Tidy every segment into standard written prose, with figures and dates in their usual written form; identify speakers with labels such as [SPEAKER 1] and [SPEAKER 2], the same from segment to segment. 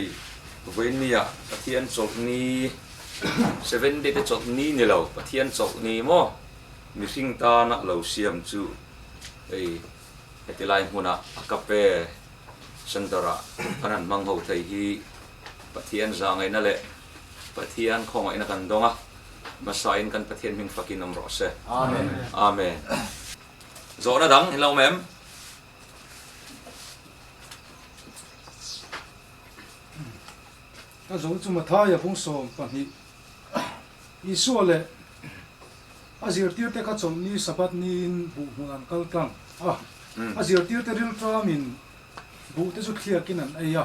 [SPEAKER 1] Hei vawinia Pathian chawlhni Seven Day te chawlhni ni lo Pathian chawlhni maw mihring tana lo siam chu hei heti lai hmuna a kape center ah kan han hmang ho thei hi Pathian zahngaihna leh Pathian khawngaihna kan dawng a, hmasain kan Pathian hming fakin awm rawh se. Amen. Amen. Zawhna dang in lo awm em?
[SPEAKER 2] Ka zo chu Mathaia bung 12 Isua leh a zirtirte kha chawlhni Sabbath niin buh hmun an kal tlang a, a zirtirte rilṭamin buh te chu thliakin an ei a.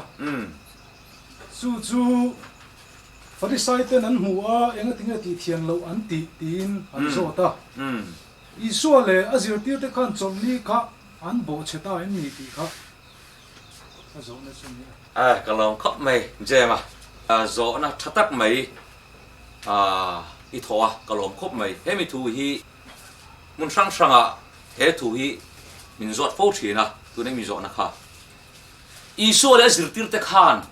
[SPEAKER 2] Chu chu Farisaiten an hmu a, engatinge tih thian loh an tih tiin an zawt a. Isua leh a zirtirte khan chawlhni kha an bawhchhe ta em ni tih kha a zawhna chu a ni
[SPEAKER 1] a. A, ka lawm khawp mai Jem-a. Zawhna tha tak mai i thawh a, ka lawm khawp mai. Hemi thu hi hmun hrang hrangah he thu hi min zawt fo thin a, tuna i mi zawhna kha. Isua leh a zirtirte khan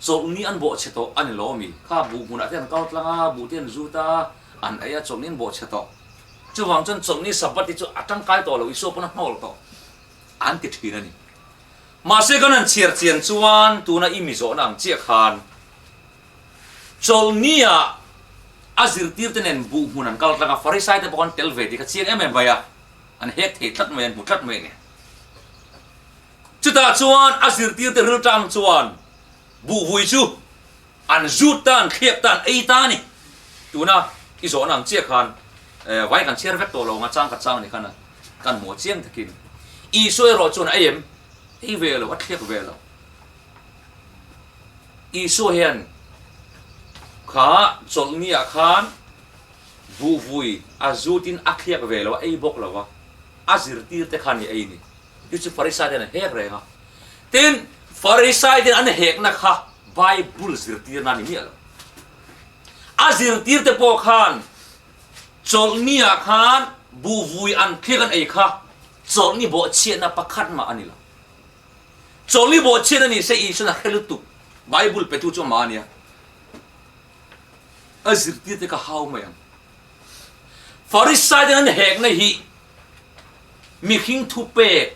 [SPEAKER 1] chawlhni an bawhchhe tawh a ni lo ami? Kha buh hmunah te an kal tlang a, buh te an zut a, an ei a, chawlhni an bawhchhe tawh. Chuvang chuan chawlhni Sabbath hi chu a tangkai tawh lo, Isua pawn a hnawl tawh an ti thin a ni. Mahse kan han chhiar chian chuan tuna i mi zawhna ang chiah khan chawlhnia a zirtirte nen buh hmun an kal tlang a, Farisai te pawh an tel ve tih kha chiang em em mai a, an hek thei tlat mai, an hmu tlat mai a ni. Chutah chuan a zirtirte rilṭang chuan buhvui chu an zut ta, an thliak ta, an ei ta a ni. Tuna i zawhna ang chiah khan vai kan chhiar vek tawh lo ang a, chang ka chang ni khan kan hmu a chiang takin. Isua erawh chuan a ei em? Ei ve lo, a thliak ve lo. Isua hian kha chawlhniah khan buhvui a zutin a thliak ve lo, a ei bawk lo va, a zirtirte khan i ei ni. Chu chu Farisai ten an hek reng a. Tin, Farisai ten an hekna kha Bible zirtirna a ni miah lo. A zirtirte pawh khan chawlhniah khan buhvui an thliak an ei kha chawlhni bawhchhiatna pakhat mah a ni lo. Chawlhni bawhchhiatna ni se Isuan a hre lutuk. Bible petu chu amah a nia. A zirtirte kha hau mai ang. Farisai ten an hekna hi Mihring thupek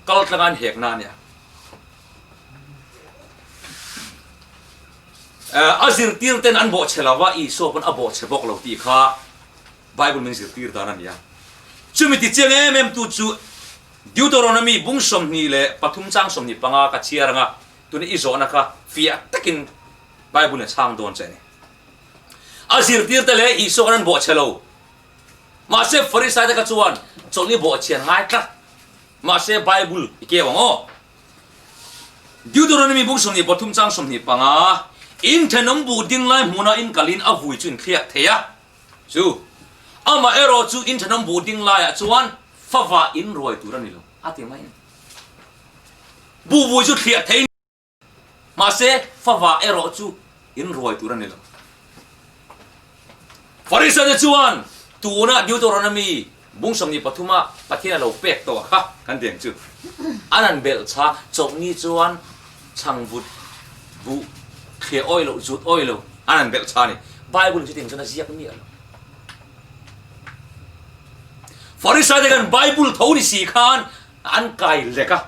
[SPEAKER 1] kal tlanga an hek na ania. A zirtir ten an bawhchhe lo va, Isua pawn a bawhchhe bawk lo tih kha Bible min zirtir dan a nia. Chumi ti chiang em em tu chu Deuteronomy bung 23 chang 25 ka chhiar anga tuna i zawhna kha fiah takin Bible in a chhang dawn che a ni. A zirtir te leh Isua khan an bawhchhe lo. Mahse Farisai te kha chuan chawlhni bawhchhian ngai tlat. Mahse Bible i keu ang aw. Deuteronomy bung 23 chang 25, In thenawm buh ding lai hmunah in kalin a vui chu in thliak thei a. Chu amaherawh chu in thenawm buh ding laiah chuan favah in ruai tur a ni lo, a ti mai a ni. Buh vui chu thliah thei. Mahse, favah erawh chu in ruai tur a ni lo. Farisate chuan tuna Deuteronomy bung 23 a Pathian a lo pek tawh kha kan ti ang chu. An han belh cha chawlhni chuan chhangvut buh thliah awi loh, zut awi lo an han belh cha a ni. Bible in chutiang chuan a ziak miah lo. Farisate khan Bible tho ni si khan An kai lek a,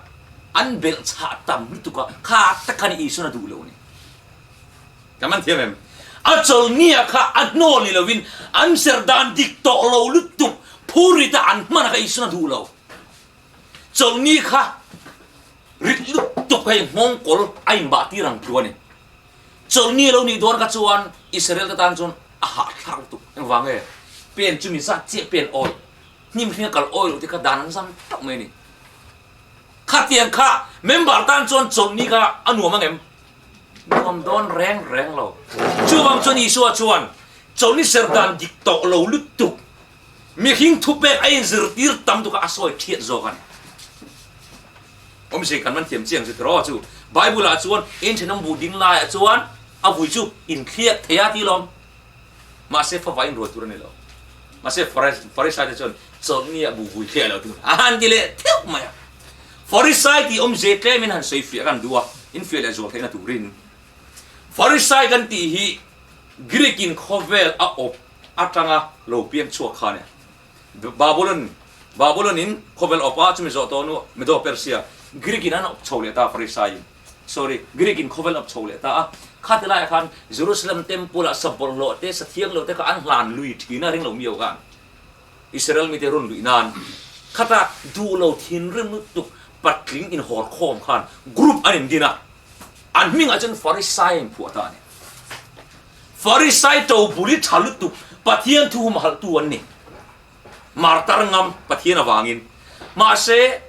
[SPEAKER 1] an belh chhah tam lutuk a, kha tak khan Isuan a duh lo a ni. Kan man thiam em? A chawlhnia kha a hnawl ni lovin an serh dan dik tawh lo lutuk phurrit a an hman a kha Isuan a duh lo. Chawlhni kha rit lutuk hei nghawngkawl a inbah tir ang tlu a ni. Chawlhni a lo nih dawn kha chuan Israel te tan chuan a hahthlak lutuk. Engvang nge? Pen chu mi zat chiah pen awi. Hnim hringa kal awi loh te kha dan an zam tauh mai a ni. Khatiang kha member tan chuan chawlhni kha a nuam ang em? Nuam dawn reng reng lo. Chuvang chuan Isua chuan chawlhni ser dan dik tawh lo lutuk, mihring thupek a inzirtir tam tuk a a sawi thiat zawk a ni. Awmzia kan man thiam chiang chu tiraw chu Bible ah chuan in thenawm buh ding laiah chuan a vui chu inthliak thei a ti lawm. Mahse favai in rual tur a ni lo. Mahse Farisai te chuan chawlhni ah buh vui thliah lo tur a han ti leh theuh mai a. Farisai tih awmze tlemin han sawi fiah kan duh a, in fiah leh zual theihna turin. Farisai kan tih hi Greek in khawvel a awp atanga lo piang chhuak kha a ni. Babylon, Babylon in khawvel awp a, chumi zawh tawh hnu Medo Persia, Greek in an awp chho leh ta Farisai in, sorry, Greek in khawvel awp chho leh ta a, khati laiah khan Jerusalem temple ah sabawlhhlawh te, sathianglo te kha an hlan lui thin a ringlo miau khan Israel mite run luih nan khata duh lo thinrim lutuk patling inhawr khawm khan group an indin a, an hmingah chuan Farisai a inphuah ta a ni. Farisai to bul i tha lutuk Pathian thu humhalhtu an ni. Martar ngam Pathian avangin. Mahse,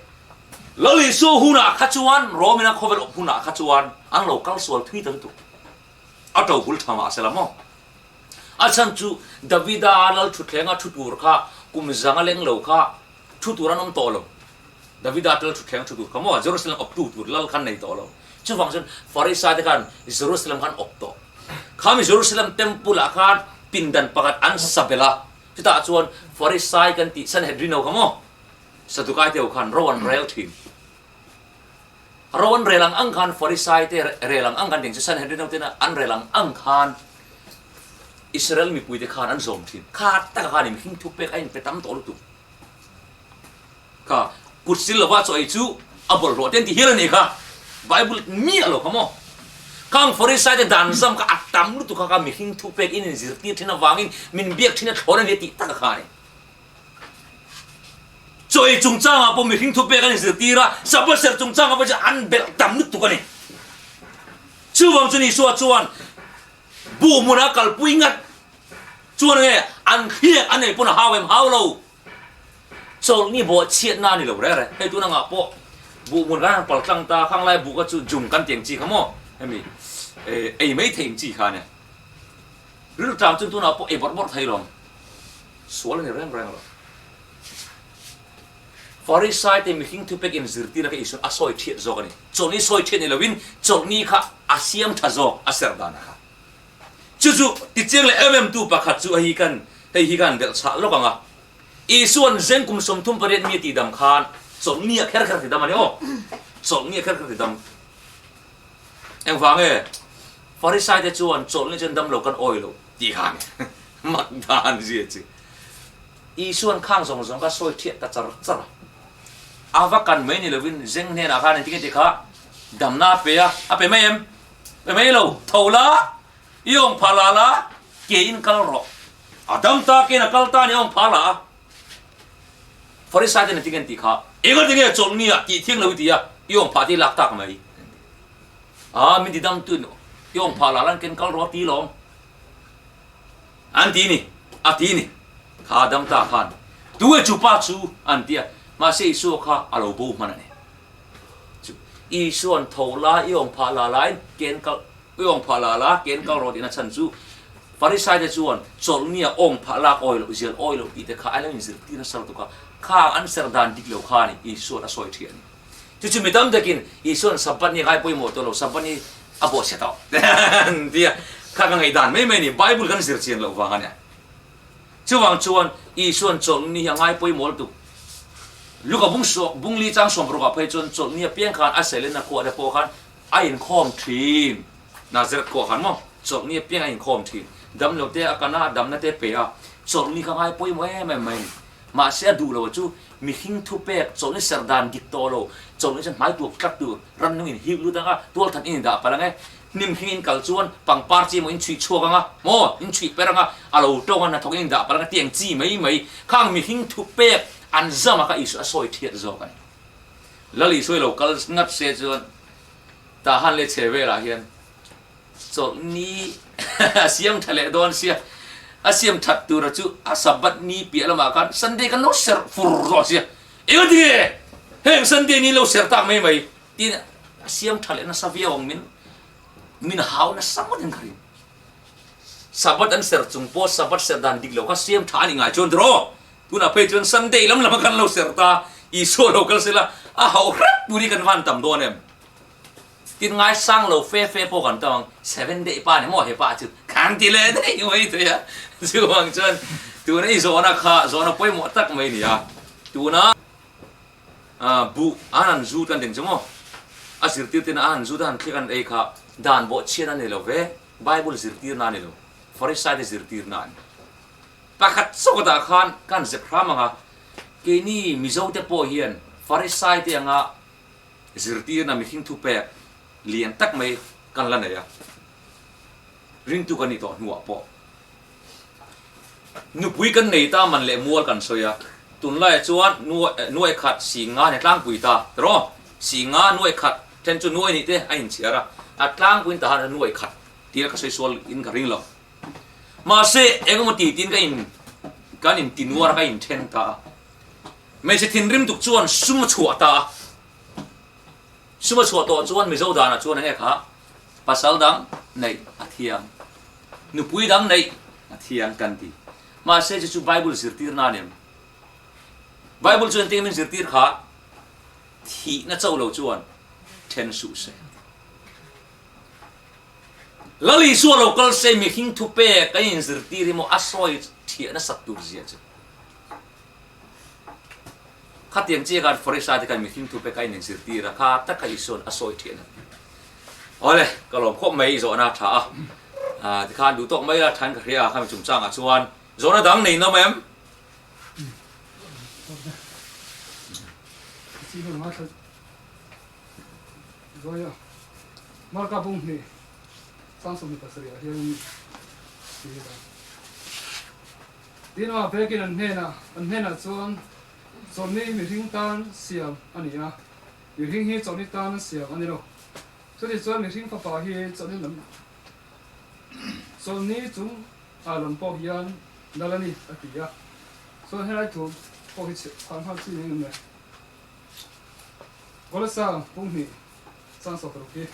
[SPEAKER 1] Lal Isua hunah kha chuan, Romina khawvel awp hunah kha chuan an lo kal sual thui ta lutuk. A to bul tha mahse la maw? A chhan chu Davida lal thutthlenga thu tur kha kum zanga leng lo kha thu tur an awm tawh lo. Davida lal thutthleng thu tur kha maw Jerusalem awptu tur lal khan nei tawh lo. Chuvang chuan Farisai te khan Jerusalem khan awp tawh. Khami Jerusalem temple ah khan pindan pakhat an sa belh a, chutah chuan Farisai kan tih Sanhedrin ho kha maw Sadukai te ho khan ro an rel thin. Ro an rel ang ang khan Farisai te rel ang ang khan ding chu Sanhedrin ho tena an rel ang ang khan Israel mipui te khan an zawm thin. Kha taka khan in hming thupek a inpe tam tawh lutuk. Kha kut sil lova chaw ei chu a bawlhhlawh te an ti hial a nih kha. Bible miah lo kha maw. Khang Farisai te dan zam kha a tam lutuk kha kha mihring thupek in inzirtir thin avangin min biak thin a thlawn a nia tih taka kha a ni. Chaw ei chungchangah pawh mihring thupek an inzirtir a, Sabbath serh chungchangah pawh chuan an belh tam lutuk a ni. Chuvang chu Isua chuan buh hmunah kalpui ngat chuan nge an thliak an ei pawn a hau em hau lo. Chawlhni bawh chhiatna a ni lo reng reng. Hei tun angah pawh buh hmun kan han pal tlang ta, khang lai buh kha chu jum kan ti ang chi kha maw? Hemi ei mai thei ang chi kha a nia. Rilṭam chuan tunah pawh ei bawrh bawrh thei lo ang. Sual a ni reng reng lo. Farisai te mihring thupek in zirtirna kha Isuan a sawi thiat zawk a ni. Chawlhni sawi thiat ni loin chawlhni kha a siam tha zawk a ser dan kha. Chu chu tichiang leh em em tu pakhat chu hei hi kan hei hi kan belh chhah lawk ang a. Isuan zeng kum 38 mi a tihdam khan chawlhni a kher kher tidam a ni aw. Chawlhni a kher kher tidam. Engvang nge? Farisai te chuan chawlhni chuan dam lo kan awi lo tih kha mak dan zia chi. Isuan khang zawng zawng kha sawi thiah ta char char a. A va kan mai ni lovin zeng hnenah khan engtin nge ti kha damna a pe a, a pe mai em? Pe mai lo, tho la, i awng phah la la, ke in kal rawh. A dam ta ke in a kal ta a ni a awng phah la a. Farisai ten engtin nge an tih kha? Engati nge chawlhni ah tih thiang lo i ti a, i awng phah te i lak tak mai. A, min ti dam tu in i awng phah la la ken kal rawh a ti lawm. An ti ni, a ti ni. Kha dam ta khan tu e chu pa chu an ti a, mahse Isua kha a lo bo hman a ni. Chu Isua'n tho la i awng phah la la in ken kal i awng phah la la ken kal rawh tihna chhan chu Farisai te chuan chawlhni a awng phah lak awi loh zial awi loh tih te kha an lo inzirtir nasa lutuk a, khang an ser dan dik lo kha a ni Isua'n a sawi thiah a ni. Chu chu mi tam takin Isua'n Sabbath ni ngai pawimawh tawh lo, Sabbath ni a bawhchhe tawh an ti a, kha ka ngaihdan mai mai a ni, Bible kan zir chian loh vang a nia. Chuvang chuan Isua'n chawlhni hi a ngai pawimawh lutuk. Luka bung bung li chang sawm parukah phei chuan chawlhni apiang khan a seilenna khuah te pawh khan a inkhawm thin. Nazareth khuah khan maw chawlhni apiang a inkhawm thin. Damlo te a kan a, damna te pe a, chawlhni kha ngai pawimawh em em mai a ni. Mahse a duh lo chu mihring thupek chawlhni ser dan dik tawh lo, chawlhni chuan hmai tuak tlat tur, rannung in hip lut ang a, tualthat in indah palh ang e, hnim hring in kal chuan pangpar chi emaw in chhuih chhuak ang a, maw in chhuih per ang a, a lo tawng a hnathawk in indah palh ang a tiang chi mai mai khang mihring thupek an zam a kha Isua a sawi thiat zawk a ni. Lal Isua i lo kal ngat se chuan Tahan leh chhe velah hian Chawlhni a siam tha leh dawn sia, a siam that tura chu a Sabbath ni piah lamah khan Sunday kan lo serh fur zawh sia, engati nge heng Sunday ni lo serh tak mai mai tiin a siam tha leh nasa viau ang min min hau nasa ngawt in ka ring. Sabbath an serh chung pawh Sabbath serh dan dik lo kha siam tha a ni ngai chuan tiraw? Tunah phei chuan Sunday lam lama kan lo serh ta, Isua lo kal sela a hauh hrep tur hi kan van tam dawn em? Tin ngaisang lo fe fe pawh kan tam ang, seven day pa ni maw he pa chu kan ti leh daih mai thei a, chuvang chuan tuna i zawhna kha zawhna pawimawh tak mai a ni a, tuna buh an an zu tan ding chu maw? A zirtirten a han zut a han thlik an ei kha dan bawhchhiat a ni lo ve, Bible zirtirna a ni lo, Farisai te zirtirna a ni. Pakhat chawk dah khan kan zep hram ang a, keini Mizo te pawh hian Farisai te anga zirtirna mihring thupek lian tak mai kan la nei a, ringtu kan nih tawh hnuah pawh. Nupui kan nei ta man leh mual kan sawi a, tunlaiah chuan nuai khat si nga ni tlangpui ta tiraw? Si nga nuai khat then chu nuai nih te a inchhiar a, a tlangpuiin tah han nuai khat tia ka sawi sual in ka ring lo. Mahse eng emaw ti tiin ka in kan in tinuar a ka inthen ta a, hmeichhe thinrim tuk chuan sum a chhuah ta a, sum a chhuah tawh chuan Mizo danah chuan enge kha pasal dang neih a thiang. Nupui dang neih a thiang kan ti. Mahse chu chu Bible zirtirna a ni em? Bible chuan engtin min zirtir kha thihna cho lo chuan then suh se. Lal Isua lo kal se mihring thu pek kan inzirtir hi maw a sawi thiah nasat tur zia chu. Khatiang chiah khan Farisai te khan mihring thu pek a inzirtir a, kha tak kha Isua'n a sawi thiah nasat. Awle, ka lawm khawp mai i zawhna a tha a. Tikhan duh tawk mai la thain ka hria a, khami chungchangah chuan zawhna dang nei nawm em?
[SPEAKER 2] Tin a vekin an hnenah an hnenah chuan chawlhni mihring tan siam a ni a, mihring hi chawlhni tan an siam a ni lo. Chutih chuan mihring fapa hi chawlhni lam chawlhni chung ah lam pawh hian dal a ni a ti a. Chuan helai thu pawh hi chhah nghal chi eng em le? Kolosa pumhnih chang sawk ruk hi.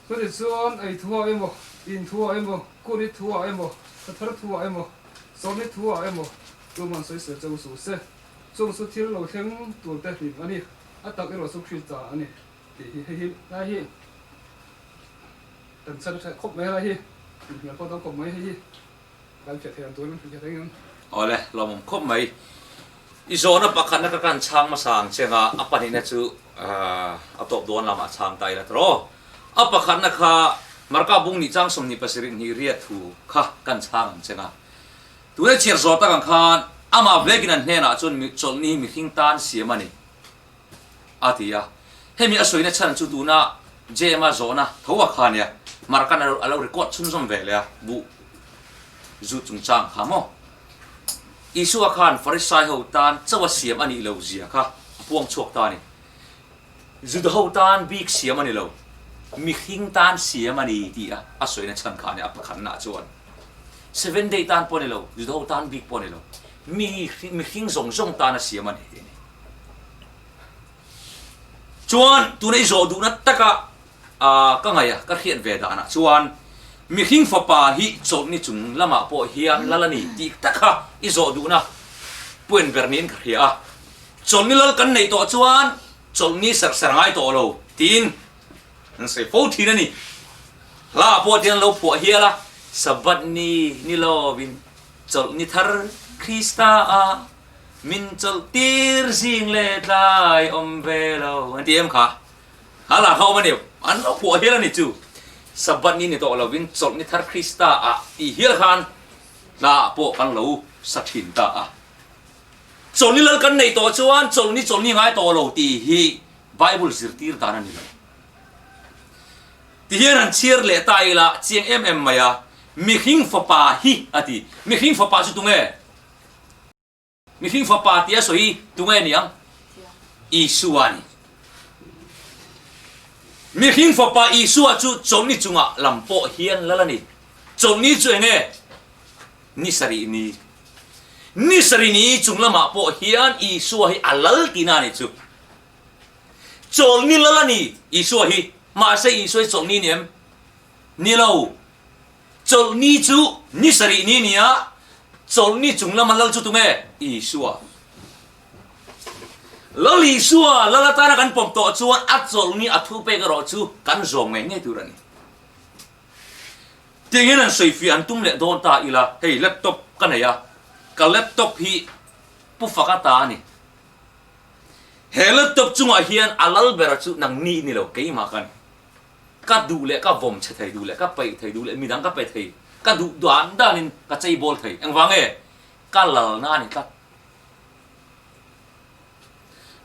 [SPEAKER 2] Chutih chuan ei thu ah emaw, in thu ah emaw, kuri thu ah emaw, thathar thu ah emaw, sawmni thu ah emaw tuman sawisel che u suh se. Chung chu thil lo thleng tur te hlim a ni, a tak erawh chu Krista a ni tih hi hei hi lai hi kan chan hreh khawp mai a lai hi inhnial pawh dang khawp mai hei hi kan fiah thei ang turin kan fiah thei ang.
[SPEAKER 1] Awle, lawmawm khawp mai. I zawhna pakhatna ka kan chhang hmasa ang che nga, a pahnihna chu a tawp dawn lamah chhang ta ila tawh. A pakhatna kha Marka bung nih chang 27 hnih riat thu kha kan chhang ang che nga. Tuna chhiar zawh tak ang khan amah vekin an hnenah chuan chawlhni hi mihring tan siam a ni a ti a. Hemi a sawina chhan chu tuna Jema zawhna tho a kha nia, Markan a lo record chhunzawm ve leh a, buh zu chungchang kha maw? Isua khan Farisai ho tan chauh a siam a nih lo zia kha a puang chhuak ta a ni. Juda ho tan bik siam a ni lo, mihring tan siam a ni tih a a sawina chhan kha a ni a pakhatnaah chuan. Seven day tan pawh a ni lo, Juda ho tan bik pawh a ni lo, mi mihring zawng zawng tan a siam a ni tih a ni. Chuan tuna i zawh duhna taka ka ngaih a, ka hriat ve danah chuan mihring fapa hi chawlhni chung lamah pawh hian lal a ni tih tak kha i zawh duhna puen ber niin ka hria a. Chawlhni lal kan neih tawh chuan chawlhni serh serh ngai tawh lo tiin an sawi fo thin a ni. Hla ah pawh tian lo phuah hial a, Sabbath ni ni lovin chawlhni thar Krista a min chawlh tir zing leh tlai awm ve lo an ti em kha. A lah kha awm a ni, an lo phuah hial a ni chu. Sabbath ni ni tawh lovin chawlhni thar Krista ah tih hial khan hla ah pawh kan lo sa thin ta a. Chawlhni lal kan neih tawh chuan chawlhni chawlhni ngai tawh lo tih hi Bible zirtir dan a ni lo. Ti hian han chhiar leh ta ila chiang em em mai a, mihring fapa hi a ti. Mihring fapa chu tunge? Mihring fapa tia sawi hi tunge ni ang? Isua a ni. Mihring fapa Isua chu chawlhni chungah lam pawh hian lal a ni. Chawlhni chu enge? Ni sarih ni. Ni sarih ni chung lamah pawh hian Isua hi a lal tihna a ni chu. Chawlhni lal a ni Isua hi. Mahse Isua hi chawlhni ni em? Ni lo. Chawlhni chu ni sarih ni nia, chawlhni chung lama lal chu tunge? Isua. Lal Isua lal atana kan pawm tawh chuan a chawlhni a thu pek erawh chu kan zawm ngei ngei tur a ni. Tiang hian an sawifiah an tum leh dawn ta ila, hei laptop ka nei a, ka laptop hi Pu Faka ta a ni. He laptop chungah hian a lal bera chu nang ni ni lo keimah kan ka duh leh ka vawm chhe thei duh leh ka peih thei duh leh midang ka pe thei ka duh dan danin ka chei bawl thei engvang nge ka lalna a ni tlat.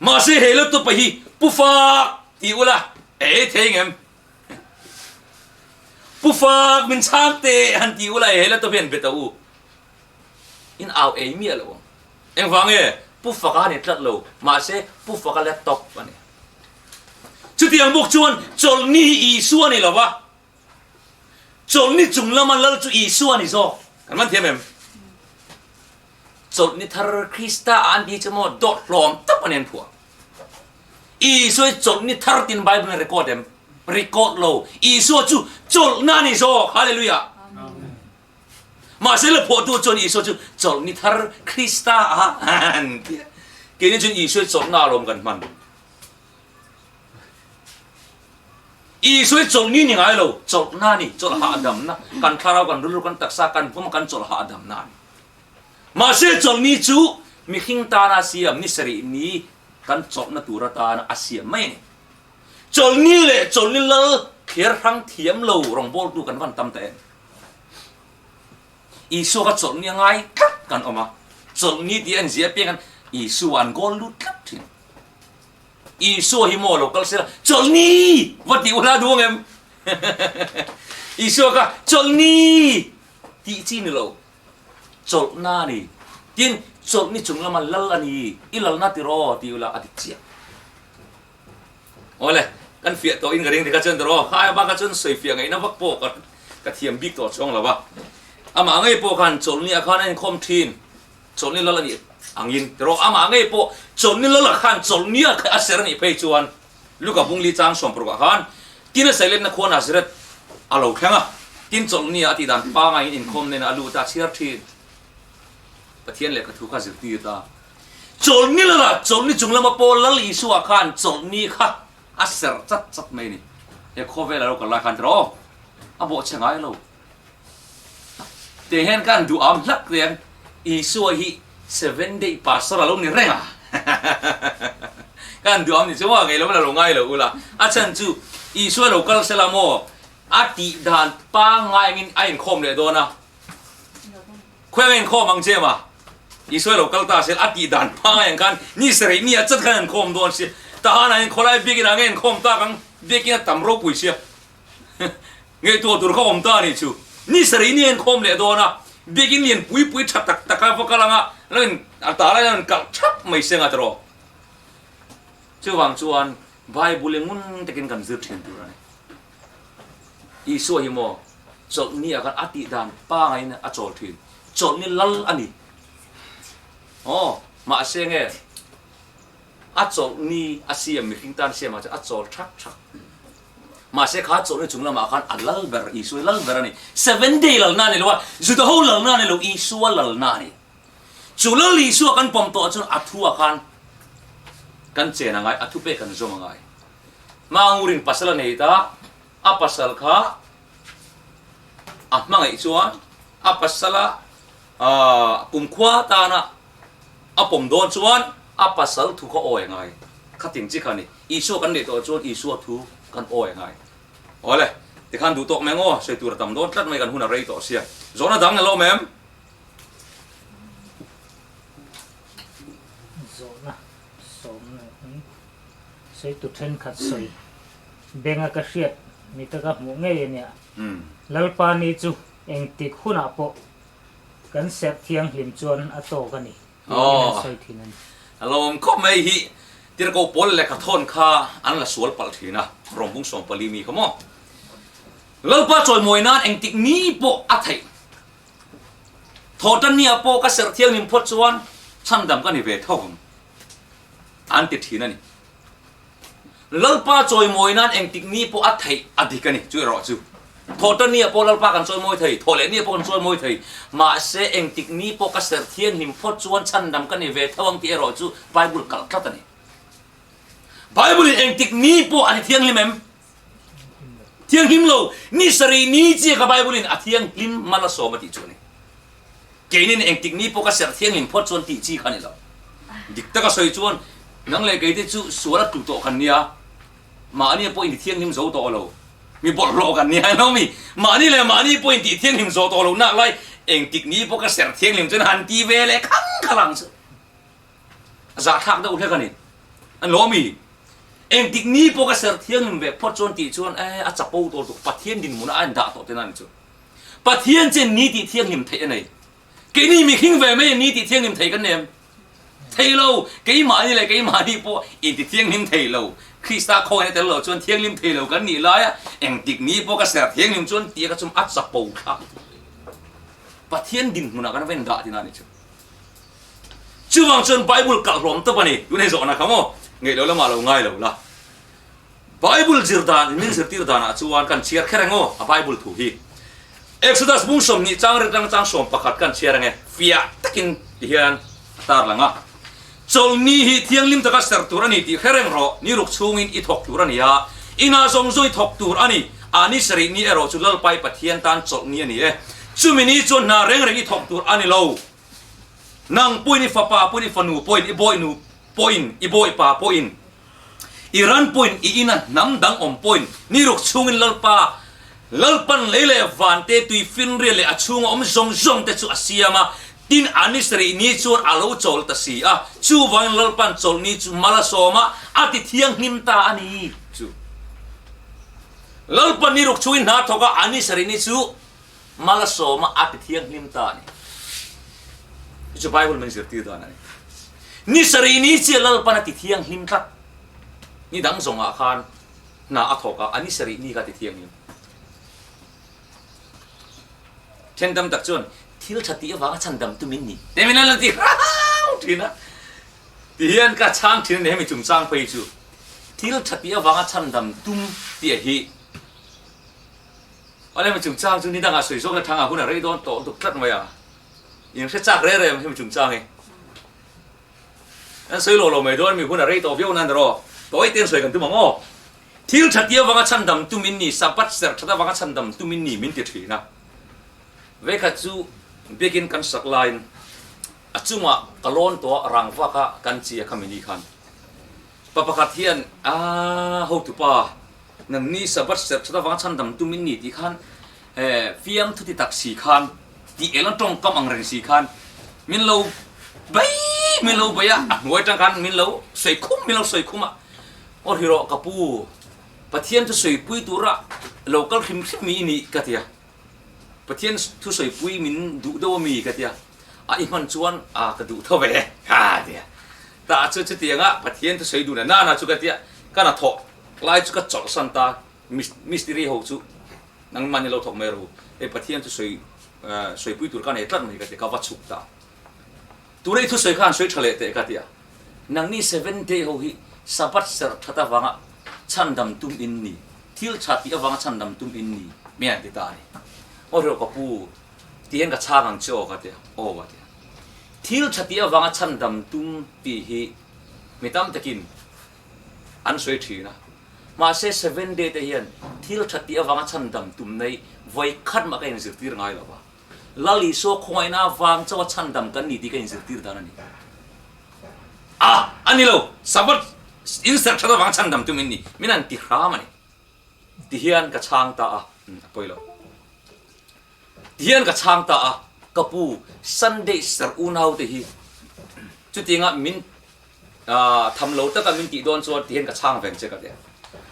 [SPEAKER 1] Mahse he laptop ah hi pu fak ti ula ei thei ngem? Pu fak min chhang teh han ti ula he laptop hian be ta u. In au ei miah lo ang. Engvang nge? Pu faka a ni tlat lo mahse pu faka laptop a ni. Chutiang bawk chuan chawlhni hi Isua a ni lo va, chawlhni chung lama lal chu Isua a ni zawk. Kan man thiam em? Chawlhni thar Krista a an ti chu maw dawt hlawm tak a ni an phuah. Isua hi chawlhni thar tin Bible in record em? Record lo. Isua chu chawlhna a ni zawk. Hallelujah. Mahse la phuahtu chuan Isua chu chawlhni thar Krista a an ti a. Keini chuan Isua hi chawlhna alawm kan hman. Isua hi chawlhni ni ngai lo, chawlhna a ni, chawlh hahdamna, kan thlarau, kan rilru, kan taksa, kan pum kan chawlh hahdamna a ni. Mahse chawlhni chu mihring tana siam ni sarih ni kan chawlhna tur atana a siam mai a ni. Chawlhni leh chawlhni lal thler hrang thiam lo rawngbawltu kan van tam ta em? Isua kha chawlhni a ngai tlat kan awm a, chawlhni tih a inziah apiang hian Isua an goal lut tlat thin. Isua hi maw lo kal sela chawlhni va tih ula duh ang em? Isua kha chawlhni tih chi ni lo, chawlhna a ni. Tin, chawlhni chung lama lal a ni, i lalna tiraw tih ula a dik chiah. Awle, kan fiah tawh in ka ring dik a chuan tiraw, khai bak a chuan sawi fiah ngaihna vak pawh ka ka thiam bik tawh chuang lo va. Amah ngei pawh khan chawlhni ah khan a inkhawm thin, chawlhni lal a nih angin tiraw, amah ngei pawh chawlhni lal ah khan chawlhni a a ser a nih phei chuan Luka bungli chang sawmparuk ah khan tin a sailetna khua Nazareth a lo thleng a, tin chawlhni ah a tih dan pangaiin inkhawm nen a lut a, a chhiar thin. Pathian lehkha thu kha zirtir ta. Chawlhni lala chawlhni chung lama pawh Lal Isua khan chawlhni kha a serh chat chat mai a ni. He khawvel a lo kal lai khan tiraw aw, a bawh chhe ngai lo. Teh hian khan duh am hlak te hian Isua hi Seven Day Pastor a lo ni reng a. Khan duh am ni chu maw ngei lo la lo ngai lo ula. A chhan chu Isua lo kal sela maw a tih dan pangngai angin a inkhawm leh dawn a. Khuai ang inkhawm ang che ma? Isua lo kal ta sel a tih dan pangai ang khan ni sarih ni ah chat khan an khawm dawn sia. Tahan ah hian khawlai biakin ah nge inkhawm tak ang? Biakin a tam ropui sia. Ngaihtuah tur kha awm ta a nih chu. Ni sarih ni a inkhawm leh dawn a, biakin lian pui pui tha tak tak a va kal ang a, lo in a ta lai lo in kalh thap mai se nga tiraw. Chuvang chuan Bible hi ngun takin kan zir thin tur a ni. Isua hi maw chawlhni ah khan a tih dan pangaiin a chawl thin. Chawlhni lal a ni. Aw, mahse nge a chawlhni a siam mihring tan siam ah chuan a chawl thak thak. Mahse kha chawlhni chung lamah khan a lal ber, Isua hi lal ber a ni. Seven day lalna a ni lo a, Juda ho lalna a ni lo, Isua lalna a ni. Chu lal Isua kan pawm tawh chuan a thu ah khan kan chen a ngai, a thu pek kan zawm a ngai. Mangurin pasal a nei ta, a pasal kha a hmangaih chuan a pasala kumkhua tana a pawm dawn chuan a pasal thu kha awi a ngai. Khatin chi kha a ni. Isua kan neih tawh chuan Isua thu kan awi a ngai. Awle, tikhan duh tawk mai ang aw, sawi tur a tam dawn tlat mai kan hun a rei tawh sia. Zawhna dang a lo awm em?
[SPEAKER 3] Zawhna sawmna hi. Sawitu thenkhat sawi benga ka hriat ni ta ka hmuh ngei a nia. Lalpa ni chu engtik hunah pawh kan serh thianghlim chuan a tawk a ni tiin an sawi thin a ni.
[SPEAKER 1] A lawm khawp mai hi Tirhkoh Paul lehkha thawn kha an la sual palh thin a, rawngbung 14 mi kha maw. Lalpa chawimawi nan engtik ni pawh a theih. Thawhtan ni ah pawh ka serh thianghlim phawt chuan chhandam ka ni ve tho ang. An ti thin a ni. Lalpa chawimawi nan engtik ni pawh a theih a dik a ni, chu erawh chu. Thawhtan ni ah pawh Lalpa kan chawimawi thei, thawhleh ni ah pawh kan chawimawi thei. Mahse engtik ni pawh ka serh thianghlim phawt chuan chhandam ka ni ve tho ang tih erawh chu Bible kalh tlat a ni. Bible in engtik ni pawh a ti thianghlim em? Thianghlim lo. Ni sarih ni chiah kha Bible in a thianghlim mal a sawm a tih chu a ni. Keinin engtik ni pawh ka serh thianghlim phawt chuan tih chi kha a ni lo. Dik taka sawi chuan Nang leh kei te chu sual a tlu tawh kan nia, mahni pawh in ti thianghlim zo tawh lo, mi bawlhhlawh kan nia emaw mi, mahni leh mahni pawh in ti thianghlim zo tawh lo nak lai engtik ni pawh ka ser thianghlim chuan han ti ve leh khang kha lang chu a zahthlak deuh hlek a ni. An lo mi, engtik ni pawh ka ser thianghlim ve phawt chuan tih chuan e a chapo tawh lutuk Pathian dinhmunah a indah tawh tena ni chu. Pathian chen ni tih thianghlim theih a nei. Keini mihring ve mai ni tih thianghlim thei kan nem thei lo, keimahni leh keimahni pawh inti thianghlim thei lo, Krista khawngaihna tel lo chuan thianghlim thei lo kan nih laia engtik ni pawh ka ser thianghlim chuan tia ka chum a chapo thlak. Pathian dinhmunah kan va indah tina ni chu. Chuvang chuan Bible kalh hlawm tawp a ni, tunei zawhna kha maw ngeih lo lamah lo ngai lo la. Bible zir dan, min zirtir danah chuan kan chhiar kher eng aw, a Bible thu hi. Exodus bung 20 chang rit rang chang 11 kan chhiar ang e, fiah takin ti hian a tar lang a. Chawlhni hi thianghlim taka ser tur a ni tih hre reng rawh, ni ruk chhungin i thawk tur a ni a, inah zawng zawng i thawk tur a ni, a ni sarih ni erawh chu Lalpai Pathian tan chawlhni a ni e. Chumi ni chuan hna reng reng i thawk tur a ni lo. Nang pawhin i fapa pawhin i fanu pawhin i bawihnu pawhin i bawipa pawhin Iran pawhin i ina hnam dang awm pawhin ni ruk chhungin Lalpa Lalpan lei leh vante tui finrial leh a chhunga awm zawng zawng te chu a siam a, tin a ni sarih ni chuan a lo chawl ta si a, chuvangin Lalpan chawlhni chu mal a sawm a, a ti thianghlim ta a ni chu. Lalpan ni ruk chhungin hna thawk a, a ni sarih ni chu mal a sawm a, a ti thianghlim ta a ni. Chu chu Bible min zirtir dan a ni. Ni sarih ni chiah Lalpan a ti thianghlim tlat. Ni dang zawngah khan hna a thawk a, a ni sarih ni kha a ti thianghlim. Then tam tak chuan thil tha tih avanga chhandam tu min ni te min an ti hrang thin a. Ti hian ka chhang thin a ni hemi chungchang phei chu. Thil tha tih avanga chhandam tum tih a hi. Awle mi chungchang chu ni dangah sawi zawk na thangah hun a rei dawn tawh lutuk tlat mai a. In hre chak reng reng hemi chungchang hi. An sawi lo lo mai dawn mi hun a rei tawh viau nan rawh. Tawi ten sawi kan tum ang aw. Thil tha tia vanga chhandam tum in ni, Sabbath serh that avanga chhandam tum in ni min ti thin a. Vekhat chu biakin kan sak laiin a chungah ka lawn tawh a rang vak a kan chi a khami ni khan. Pa pakhat hian a hotupa nangni Sabbath serh that avanga chhandam tum in ni tih khan fiam thu ti tak si khan tih eng a tawngkam ang reng si khan min lo bei min lo bei a, a hnuai atang khan min lo sawi khum min lo sawi khum a, aw hri rawh ka pu Pathian thu sawipui tura lo kal hrim hrim mi i nih ka ti a, Pathian thu sawipui min duh deuh a mi ka ti a, a i hman chuan a ka duh tho ve ka ti a, tah chu chutianga Pathian thu sawi duh na nana chu ka ti a, ka hnathawh lai chu ka chawlhsan ta mistiri ho chu. Nangmah ni lo thawk mai ru, hei Pathian thusawi sawipui tur ka nei tlat mai ka ti, ka va chhuk ta. Tuna i thusawi khan sawi tha leh teh ka ti a, nangni Seventh Day ho hi Sabbath serh that avanga chhandam tum in ni, thil tha tih avanga chhandam tum in ni mai an ti ta a ni. Aw hreuh ka pu, ti hian ka chhang ang che aw ka ti a, aw ka ti a. Thil tha tih avanga chhandam tum tih hi mi tam takin an sawi thin a. Mahse Seven Day te hian thil tha tih avanga chhandam tum nei vawi khat mah ka inzirtir ngai lo va. Lal Isua khawngaihna avang chauha chhandam kan ni tih ka inzirtir dan a ni. A, a ni lo, Sabbath inserh that avanga chhandam tum in ni, min han ti hram a ni. Ti hian ka chhang ta a, a pawi lo. Ti hian ka chhang ta a, ka pu, Sunday serh unau te hi chutianga min Tham lo taka min tih dawn chuan tihian ka chhang veng che ka ti a.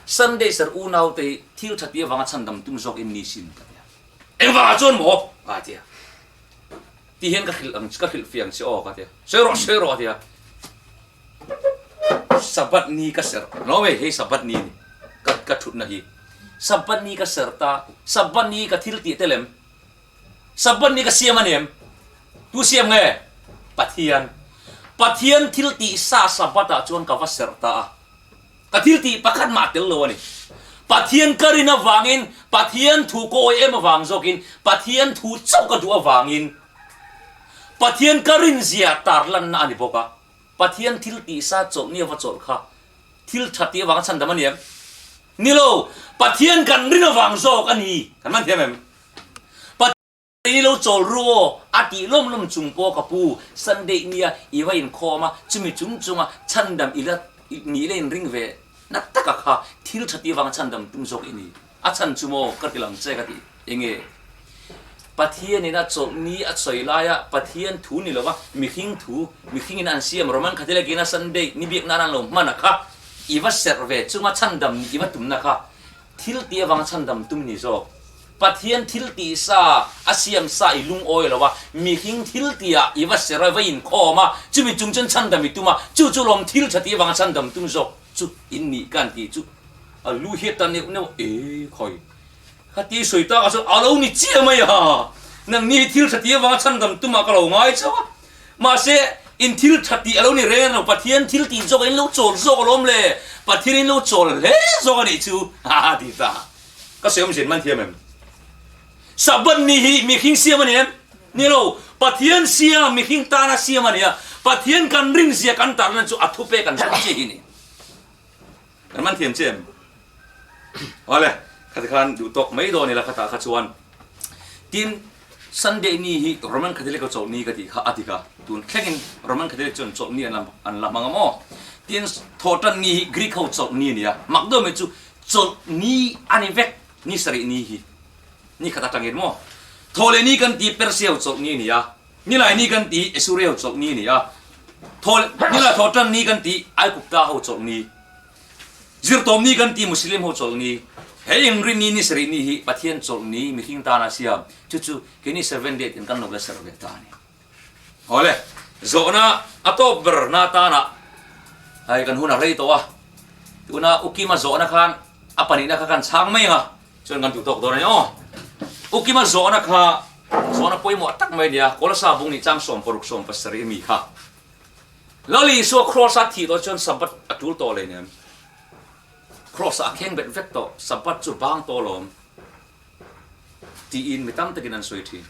[SPEAKER 1] Sunday sir unau te hi thil tha ti avanga chhandam tum zawk in ni sin ka ti a. Engvangah chuan maw? a ti a. Tihian ka hrilh ang ka hrilh fiang che aw ka ti a. Sawi rawh sawi rawh a ti a. Sabbath ni ka serh no hei hei Sabbath ni ni ka ka thutna hi. Sabbath ni ka serh ta Sabbath ni ka thil tih te lem Sabbath ni ka siam a nem. Tu siam nge? Pathian. Pathian thil tih sa Sabbath ah chuan ka va serh ta a. Ka thil tih pakhat mah tel lo a ni. Pathian ka rin avangin, Pathian thu ka awi em avang zawkin, Pathian thu chauh ka duh avangin, Pathian ka rin zia tarlanna a ni bawk a. Pathian thil tih sa chawlh ni ava chawlh kha thil tha tih avanga chhandam a ni em? Ni lo, Pathian kan rin avang zawk a ni. Kan man thiam em? Pathian lo chawl ru aw, a tih lawm lawm chung pawh ka pu, Sunday nia i va inkhawm a, chumi chung chunga chhandam i la Nih le in ring ve na taka kha thil tha ti vanga chhandam tum zawk i ni. A chhan chu maw ka hrilh ang che ka ti. Enge? Pathian in a chawlh ni a sawi laia Pathian thu ni lova mihring thu, mihring in an siam Roman Catholic in a Sunday ni biak nan an lo hman a kha i va serh ve chunga chhandam nih i va tumna kha thil tih avanga chhandam tum ni zawk. Pathian thil tih sa a siam sa i lungawi lo a, mihring thil tihah i va ser a, va inkhawm a, chumi chung chuan chhandam i tum a, chu chu lawm thil tha tih avanga chhandam tum zawk chu in nih ka an tih chu a lu hiat ta neuh neuh e khawi khati sawi takah chuan a lo ni chiah mai a, nangni hi thil tha tih avanga chhandam tumah ka lo ngai chauh a, mahse in thil tha tih a lo ni reng lo, Pathian thil tih zawk in lo chawl zawk alawm le, Pathian in lo chawl hle zawk a nih chu a ti ta. Ka sawi awmzia in man thiam em? Sabbath ni hi mihring siam a ni em? Ni lo, Pathian siam, mihring tana siam a ni a, Pathian kan rin zia kan tarna chu a thupe kan zawh chiah hi ni. Kan man thiam che em? Awle, khati khan duh tawk mai dawn ila khatah kha chuan. Tin, Sunday ni hi Roman Catholic a chawlh ni ka tih kha a dik a, tun thlengin Roman Catholic chuan chawlh ni an la hmang a maw? Tin, Thawhtan ni hi Greek ho chawlh ni a ni a, mak deuh mai chu Chawlh ni a ni vek, ni sarih ni hi ni khat atangin maw? Thaw leh ni kan ti Persia ho chawlh ni a ni a, Nilai ni kan ti Esuria ho chawlh ni a ni a, thaw nilai thaw tan ni kan ti Aigupta ho chawlh ni, Zirtawm ni kan ti Muslim ho chawlh ni, he inrin ni ni sarih ni hi Pathian chawlh ni mihring tana siam, chu chu keini Seven Day ten kan lo la serh ve ta a ni. Awle, zawhna a tawp ber na atana hei kan hun a rei tawh a, tuna Ukima zawhna khan a pahnihna kha kan chhang mai ang a, chuan kan duh tawk dawn a ni aw. Ukima zawhna kha zawhna pawimawh tak mai a ni a, Kolasa bung nih chang 16 17 a mi kha. Lal Isua Kraws a thih tawh chuan Sabbath a tul tawh lei nem. Kraws ah a kheng bet vek tawh, Sabbath chu bang tawh alawm tiin mi tam takin an sawi thin.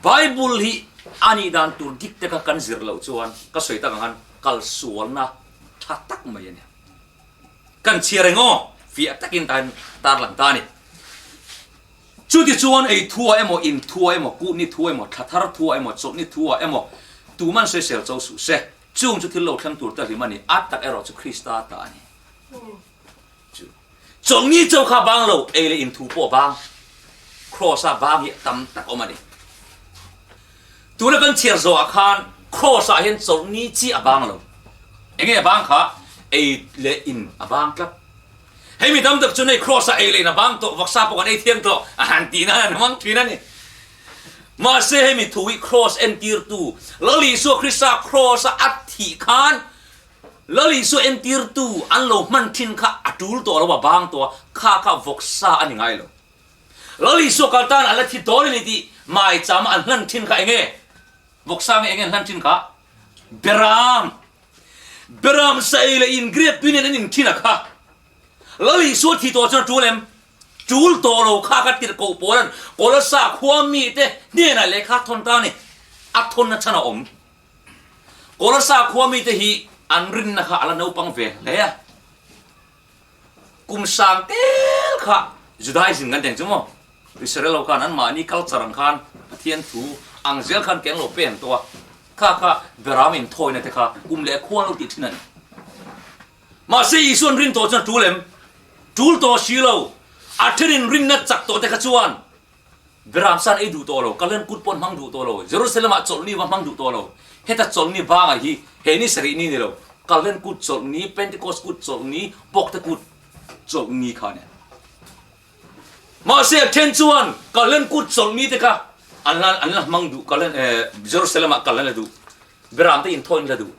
[SPEAKER 1] Bible hi a nih dan tur dik te kha kan zir loh chuan ka sawi tak ang khan kal sualna tha tak mai a ni. Kan chhiar eng aw fiah takin ta hian tarlang ta a ni. Chuti chuan ei thua emaw, in thua emaw, kuhni thua emaw, thla thar thua emaw, chawlhni thua emaw tuman sawisel cho suh se. Chung chu thil lo thleng tur te hlim a ni, a tak erawh chu Krista ta a ni. Chu chawlhni cho kha bang lo, ei leh in thu pawh bang. Kraws-a bang hi tam tak awm a ni. Tuna kan chhiar zawhah khan Kraws-ah hian chawlhni chi a bang lo. Enge a bang kha? Ei leh in a bang tlat. Hei mi tam tak chu nei Kraws-ah ei leh in a bang tawh, vawksa pawh kan ei thiang tawh a han tihna an hmang thin a ni. Mahse hemi thu hi Kraws entirtu Lal Isua Krista Kraws-a a thih khan Lal Isua entirtu an lo hman thin kha a tul tawh lo a bang tawh a, kha kha vawksa a ni ngai lo. Lal Isua kal tan an la thi dawn a ni tih maichama an hlan thin kha enge? Vawksa nge enge an hlan thin kha? Beram! Beram sa ei leh in grape tui nen an in thin a kha. Lal Isua thi tawh chuan a tul em? Tul tawh lo kha ka tirh koh pawl an Kolossa khua mite hnenah lehkha thawn ta a ni. A thawnna chhan a awm. Kolossa khua mite hi an rinna kha a la naupang ve hle a. Kum sang tel kha Judaism kan teng chu maw? Israel ho khan anmahni culture ang khan Pathian thu ang zel khan keng lo pen tawh a. Kha kha beram inthawina te kha kum leh khuan lo tih thin a ni. Mahse Isuan rin tawh chuan a tul em? Tul tawh si lo. A thenin rinna chak tawh te kha chuan Beram san ei duh tawh lo, Kalen kut pawn hmang duh tawh lo, Jerusalem ah chawlhni va hmang duh tawh lo. Heta chawlhni bangah hi he ni sarih ni ni lo, Kalen kut chawlhni, Pentecost kut chawlhni, Bawkte kut chawlhni kha a ni. Mahse a then chuan Kalen kut chawlhni te kha an la an la hmang duh, Kalen eh Jerusalem ah kal an la duh, Beram te inthaw in la duh.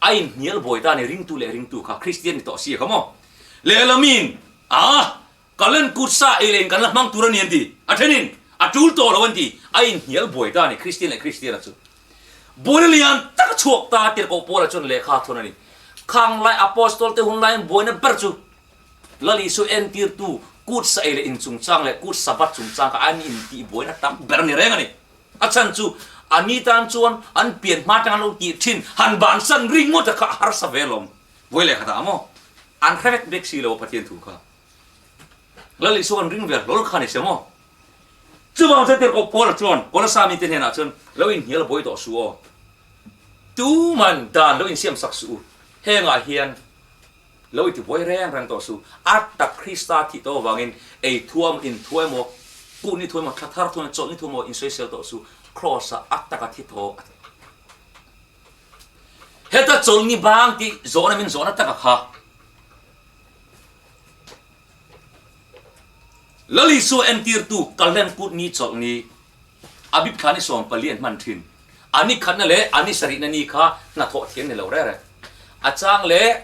[SPEAKER 1] A inhnial buai ta a ni, ringtu leh ringtu kha Kristian ni tawh si a kha maw? Lehlamin a Kalen kut sa ei leh in kan la hmang tur a ni an ti. A thenin a tul tawh lo an ti. A inhnial buai ta a ni Kristian leh Kristiana chu. Buaina lian tak a chhuak ta tirhkoh Paula chuan lehkha a thawn a ni. Khang lai Apostol te hun laiin buaina ber chu Lal Isua entirtu kut sa ei leh in chungchang leh kut Sabbath chungchang kha an intih buaina tam ber a ni reng a ni. A chhan chu a ni tan chuan an pian hma atanga lo tih thin han bansan ringawt a kha a harsa ve alawm. Vawi lehkha dah maw? An hre vek bek si lo a Pathian thu kha. Lal Isua kan ring ve hlawl kha ni se maw? Chuvang chuan tirhkoh Paula chuan Kolosami te hnenah chuan lo inhnial buai tawh suh aw. Tuman dan lo insiam sak suh u. Hengah hian lo i tibuai reng reng tawh suh. A tak Krista thih tawh avangin ei thuam, in thu emaw, puh ni thu emaw, thla thar thu emaw, chawlh ni thu emaw insawisel tawh suh. Kraws-ah a taka thi tawh a ti. Heta chawlh ni bang tih zawhna min zawhna taka kha. Lal Isua entirtu Kalhlen kut ni chawlh ni Abib thla ni 14 an hman thin. A ni khatna leh a ni sarihna ni kha hnathawh thiam ni lo reng reng. A chang leh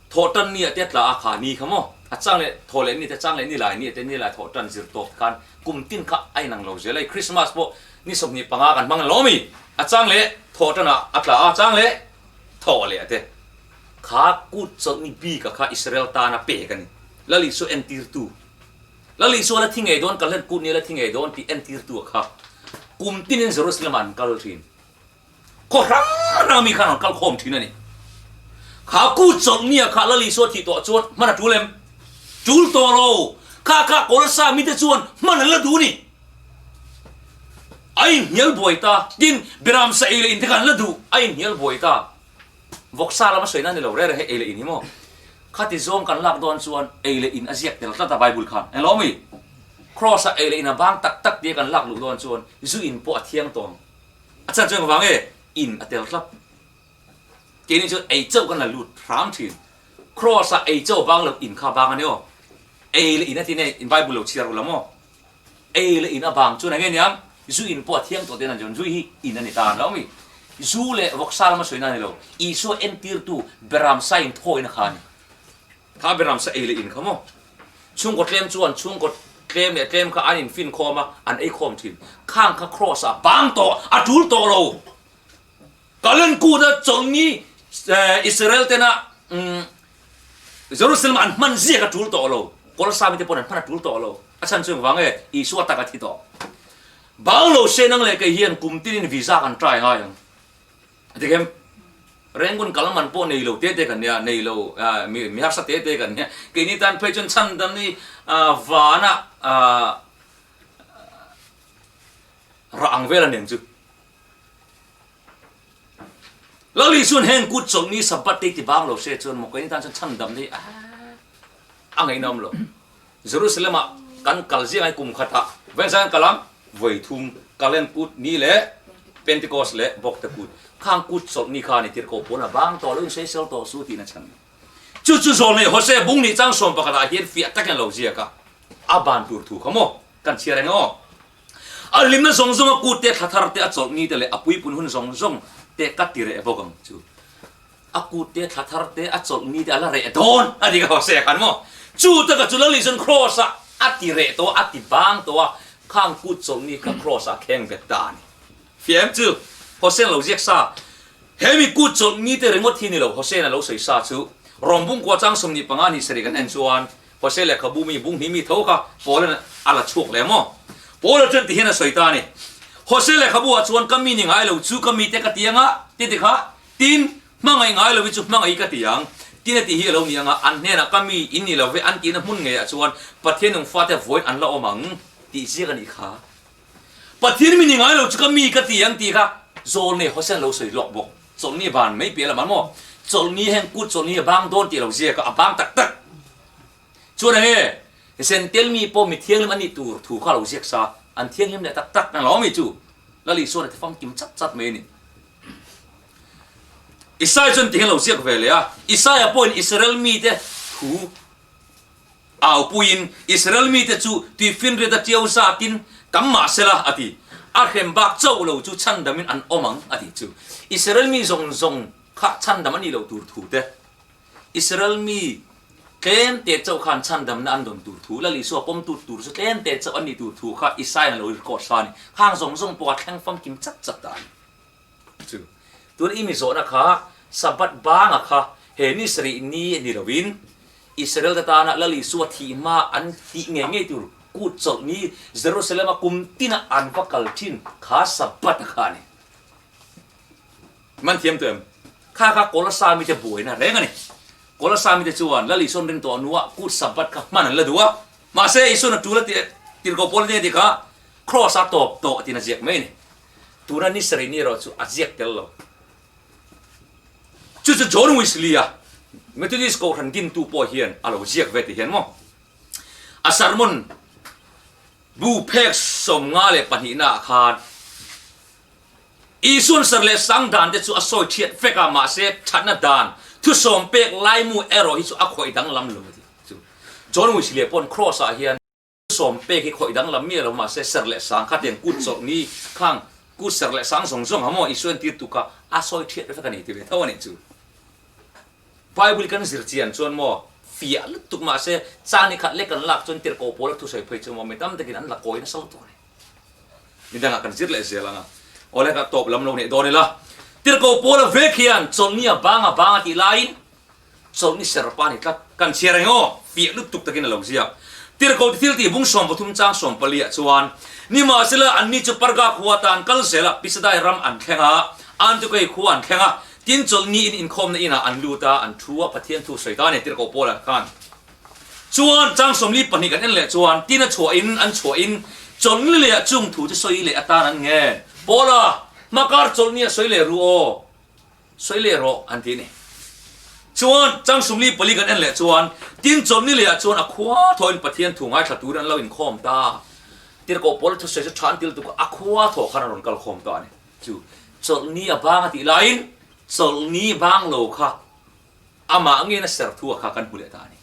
[SPEAKER 1] thawhtan ni ah te tla a kha ni kha maw? A chang leh thawh leh ni te chang leh ni lai ni ah te ni lai thawhtan zir tawp khan kum tin kha a inang lo zel a. Christmas pawh ni 25 kan hmang lo mi? A chang leh thawhtan ah a tla a, a chang leh thawh leh ah te. Kha kut chawlh ni bik ah kha Israel tana pek a ni. Lal Isua entirtu. Lal Isua la thi ngei dawn, Kalhlen kut ni la thi ngei dawn tih entirtu a kha. Kum tinin Jerusalem ah an kal thin. Khaw hrang hrang mi khan an kal khawm thin a ni. Kha kut chawlh ni ah kha Lal Isua thih tawh chuan hman a tul em? Tul tawh lo. Kha kha Kawlsa mite chuan hman an la duh ni. A inhnial buai ta. Tin, Biram sa ei leh in te kha an la duh. A inhnial buai ta. Vawksa lama sawi na ni lo rere hei ei leh in hi maw? Khati zawng kan lak dawn chuan ei leh in a ziak tel tlat a Bible khan. Englo mi? Cross ah ei leh in a bang tak tak tia kan lak luh dawn chuan zu in pawh a thiang tawng. A chan chu engvang e? In a tel tlat. Keini chuan ei chauh kan la lut hram thin. Cross ah ei chauh bang lo in kha bang a ni aw. Ei leh in a ti nei in Bible lo chhiar ula maw? Ei leh in a bang chuan enge niang? Zu in pawh a thiang tawh ten an chuan zu hi in a ni ta an lo mi? Zu leh vawksa lama sawi na a ni lo. Isua entirtu Beramsa in thawina kha a ni. Kha Beramsa ei leh in kha maw? Chhungkaw tlem chuan chhungkaw tlem leh tlem kha an infin khawm a, an ei khawm thin. Khang kha Kraws ah bang tawh, a tul tawh lo. Kalen kut a chawlhni Israel tena Jerusalem an hman ziak a tul tawh lo. Kawlsa mite pawn an hman a tul tawh lo. A chhan chu engvang e? Isua tak a thi tawh. Bang lo se nang leh kei hian kum tinin visa kan try ngai ang. A ti kem? Rengun kal man pawh nei lo te te kan nia, nei lo mi mi harsa te te kan nia. Keini tan phei chuan chhandam ni vana rah ang vel a nen chu. Lal Isuan heng kut chawlhni Sabbath te ti bang lo se chuan maw keini tan chuan chhandam hi a ngaihnawm lo. Jerusalem ah kan kal ziang ai kum khatah vawiin kal ang vawi thum Kalen kut ni leh Pentecost leh Bawkte kut khang kut chawlhni kha a ni tir ko pawn a bang tawh lo in sawisel tawh su tiin a chhan. Chu chu zawlnei Hosea bung nih chang sawm pakhat ah hian fiah takin a lo ziak a, a ban tur thu kha maw kan chhiar eng aw. A hlimna zawng zawng a kut te, thla thar te, a chawlhni te leh a puipun hun zawng zawng te ka ti reh bawk ang chu. A kut te, thla thar te, a chawlhni te a la reh dawn a ti ka Hosea khan maw? Chu taka chu Lal Isuan Kraws ah a ti reh tawh a, a ti bang tawh a, khang kut chawlhni kha Kraws ah a kheng bet ta a ni. Fiah em chu? Hosea lo ziak sa. He mi kut chawlhni te ringawt hi ni lo, Hosea lo sawi sa chu Rom bungkua chang 25 ni sarih kan en chuan Hosea lehkhabu mi bung hnih mi tho kha Paula'n a la chhuak leh maw? Paula chuan ti hian a sawi ta a ni, Hosea lehkhabu ah chuan ka mi ni ngai lo chu ka mite ka ti anga, ti ti kha, tin, hmangaih ngai lo hi chu hmangaih ka ti ang, tin a tih hi a lo ni anga, an hnenah ka mi in ni lo ve an tihna hmun ngeiah chuan Pathian nung fate vawiin an la awm ang tih ziak a nih kha. Pathian mi ni ngai lo chu ka mi ka ti ang tih kha Zawlnei Hosea lo sawi lawk bawk. Chawlhni ban mai piah lamah maw chawlhni heng kut chawlhni a bang dawn tih lo ziak a, a bang tak tak. Chuan enge Zentel mi pawh mi thianghlim a nih tur thu kha lo ziak sa, an thianghlim leh tak tak ang lo mi chu Lal Isuan a ti famkim chat chat mai a ni. Isaiah chuan ti hian lo ziak ve leh a, Isaiah pawhin Israel mite thu Aupuiin Israel mite chu tuifinriat a tiau zatin tam mah sela a ti. A hrem bak chauh lo chu chhandamin an awm ang a ti chu. Israel mi zawng zawng kha chhandam a nih loh tur thu te, Israel mi tlem te chauh khan chhandamna an dawn tur thu, Lal Isua pawmtu tur chu tlem te chauh an nih tur thu kha Isaiah lo record sa a ni. Khang zawng zawng pawh a thleng famkim chat chat ta a ni. Chu tun i mi zawhna kha Sabbath banga kha he ni sarih ni ni loin Israel te tana Lal Isua thih hma an tih ngei ngei tur kut chawlh ni Jerusalem a kum tina an va kal thin kha Sabbath a kha a ni. Man thiam tawh em? Kha kha Kolasa mite buaina reng a ni. Kolasa mite chuan Lal Isuan ring tawh hnuah kut Sabbath kha hman an la duh a. Mahse Isuan a tul a tirhkoh pawl a ti kha Kraws a tawp tawh tiin a ziak mai a ni. Tuna ni sarih ni erawh chu a ziak tel lo. Chu chu John Wesley-a Methodist Kohhran dintu pawh hian a lo ziak ve ti hian maw? A sermon bu phek 52 naah khan Isuan ser leh sang dan te chu a sawi thiat vek a, mahse thatna dan thusawm pek laimu erawh hi chu a khawih danglam lo a ti. Chu John Wesley-a pawn Cross-ah hian Sawm pek hi khawih danglam miah lo mahse ser leh sang kha tiang kut chawlh ni khang kut ser leh sang zawng zawng ha maw Isua entir tu kha a sawi thiat vek a ni ti ve tho a nih chu. Bible kan zir chian chuan maw fiah lutuk mahse cha ni khat lek kan lak chuan tirhkoh pawl a thusawi phei chu maw mi tam takin an la kawi nasa lutuk a ni. Midangah kan zir leh zel ang a. Awle ka tawp lam lo neih dawn ila. Tirhkoh pawl a vek hian chawlhni a bang a bang a tih laiin Chawlhni serpa ni tlat. Kan chhiar eng aw? Fiah lutuk takin a lo ziak. Tirhkoh ti thil tih bung 13 chang 14 ah chuan, Nimahsela anni chu Parga khua tan kal zel a, Pisadai ram an thleng a, Antiokei khua an thleng a, tin chawlhni in inkhawmna inah an lut a, an thu a, Pathian thu sawi ta a ni Tirhkoh Paula khan. Chuan chang 42 kan en leh chuan, tin a chhuahin an chhuahin chawlhni leh ah chung thu chu sawi leh atan an ngen. Paula, hmakar chawlhni a sawi leh ru aw. Sawi leh rawh an ti a ni. Chuan chang 44 kan en leh chuan tin chawlhni lehah chuan a khua thawhin Pathian thu ngaithla turin an lo inkhawm ta. Tirhkoh Paula thusawi chu tha an til tuk a, a khua thawh khan a rawn kal khawm ta a ni. Chu chawlhni a bang a tih laiin chawlhni bang lo kha amah ngeiin a ser thu a kha kan hmu leh ta a ni.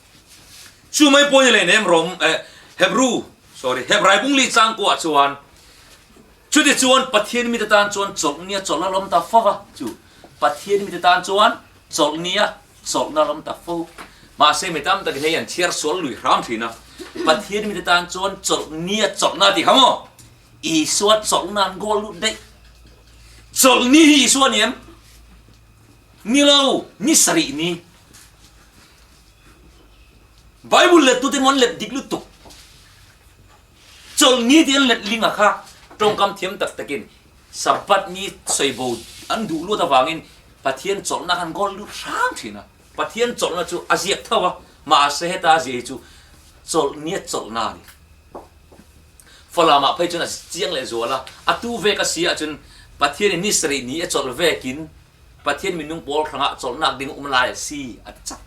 [SPEAKER 1] Chu mai pawhin lei nem Rom eh Hebrew sorry Hebrai bungli changkuah chuan Chutichuan Pathian mite tan chuan chawlhnia chawlhna lawm ta fo va, chu Pathian mite tan chuan chawlhnia chawlhna lawm ta fo. Mahse mi tam takin hei an chhiar sual lui hram thin a, Pathian mite tan chuan chawlhnia chawlhna tih kha maw? Isua chawlhna an goal lut daih. Chawlhni hi Isua ni em? Ni lo, ni sarih ni. Bible lettute maw an let dik lutuk. Chawlhni ti an let ling a kha tawngkam thiam tak takin Sabbath ni sawibo an duh luat avangin Pathian chawlhna khan goal lut hrang thin a. Pathian chawlhna chu a ziak tho a, mahse heta a ziah hi chu chawlhnia chawlhna a ni. Falamah phei chuan a chiang leh zual a, a tu vek a si ah chuan Pathianin ni sarih ni a chawlh vekin Pathian minung pawl hrangah chawlhnak ding um lai a si a ti chak.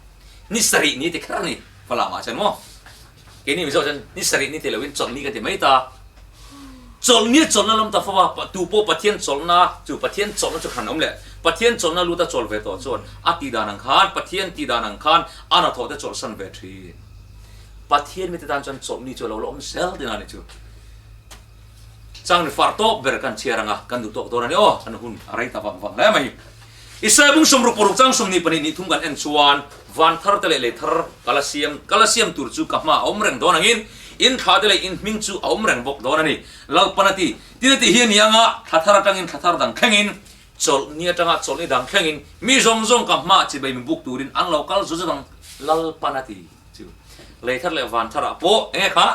[SPEAKER 1] Ni sarih ni ti kher a ni Falam ah chuan maw? Keini Mizo chuan ni sarih ni ti loin chawlhni kan ti mai ta. Chawlhni a chawlhna lam ta fo a, tu pawh Pathian chawlhna chu Pathian chawlhna chu hran a awm leh. Pathian chawlhna lut a chawl ve tawh chuan a tih dan ang khan Pathian tih dan ang khan a hnathawh te chawlhsan ve thin. Pathian mite tan chuan chawlhni chu a lo la awm zel din a ni chu. Chang ni far tawp ber kan chhiar ang a, kan duh tawk dawn a ni aw, an hun a rei ta vang vang hle mai. Isaiah bung 66 chang 22 ni thum kan en chuan van thar te leh lei thar ka la siam ka la siam tur chu ka hma a awm reng dawn angin in thla te leh in hming chu a awm reng bawk dawn a ni. Lalpan a ti, tin a ti hi a ni ang a, thla thar atangin thla thar dang thlengin chawlhni atanga chawlhni dang thlengin mi zawng zawng ka hma chibai mi buk turin an lo kal zu zu dang Lalpan a ti chu lei thar leh van tharah pawh enge kha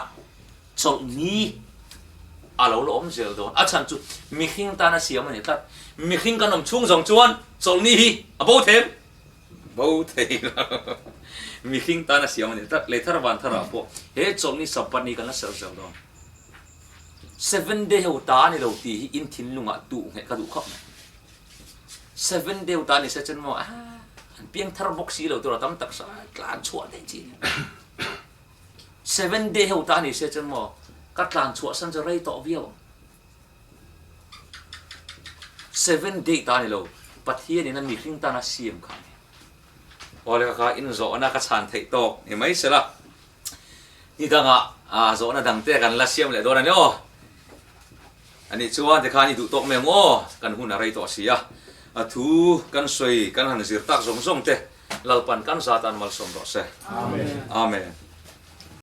[SPEAKER 1] Chawlhni a lo la awm zel dawn. A chhan chu mihring tana siam a ni tlat. Mihring kan awm chhung zawng chuan chawlhni hi a bo them? Bo thei lo. Mihring tana siam a ni tlat. Lei thar van tharah pawh he chawlhni Sabbath ni kan la serh zel dawn. Seven day ho ta a ni lo tih hi in thinlungah tuh ngheh ka duh khawp mai. Seven day ho ta ni se chuan maw an piang thar bawk si lo tur a tam tak sa tlan chhuah daih chi a ni. Seven day ho ta ni se chuan maw ka tlan chhuah san chu rei tawh viau ang. Seven day ta ni lo Pathian in a mihring tana siam kha a ni. Awle ka kha in zawhna ka chhan theih tawk ni mai sela ni dangah zawhna dang te kan la siam leh dawn a ni aw. Anih chuan tikhan i duh tawk mai ang aw kan hun a rei tawh si a. A thu kan sawi kan han zir tak zawng zawng te Lalpan kan zat an malsawm rawh se. Amen. Amen.